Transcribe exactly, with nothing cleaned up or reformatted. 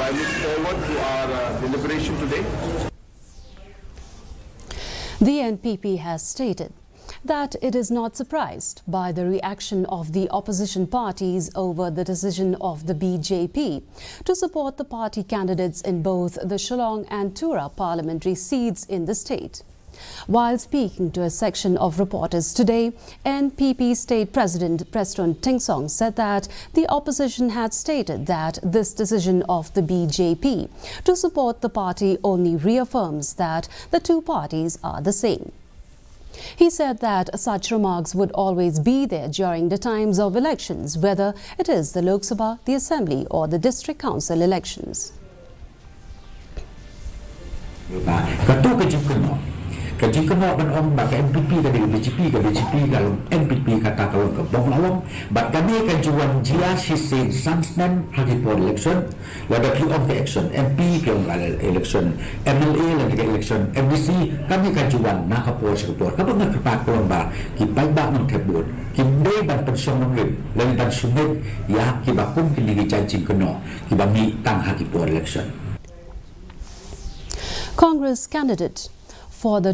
I look forward to our uh, deliberation today. The N P P has stated that it is not surprised by the reaction of the opposition parties over the decision of the B J P to support the party candidates in both the Shillong and Tura parliamentary seats in the state. While speaking to a section of reporters today, N P P State President Prestone Tynsong said that the opposition had stated that this decision of the B J P to support the party only reaffirms that the two parties are the same. He said that such remarks would always be there during the times of elections, whether it is the Lok Sabha, the Assembly, or the District Council elections. Ba, katu ka jingkynnoh. Ka jingkynnoh ban ong ba ka N P P ka dei ka B J P, ka B J P ka long N P P, kata ka long ka bong la long. Bad kane ka ju wan jia shisien san snem ha ki por election. Lada phi ong ka election M P, phi ong ka election M L A, lada ka election M D C, kane ka ju wan na ka por sha ka por. Kaba nga kyrpad ka long ba ki paidbah nongthep vote kim dei ban pynshong nongrim lane ban sumit ïa kiba kum kine ki jait jingkynnoh kiba mih tang ha ki por election. Congress candidate for the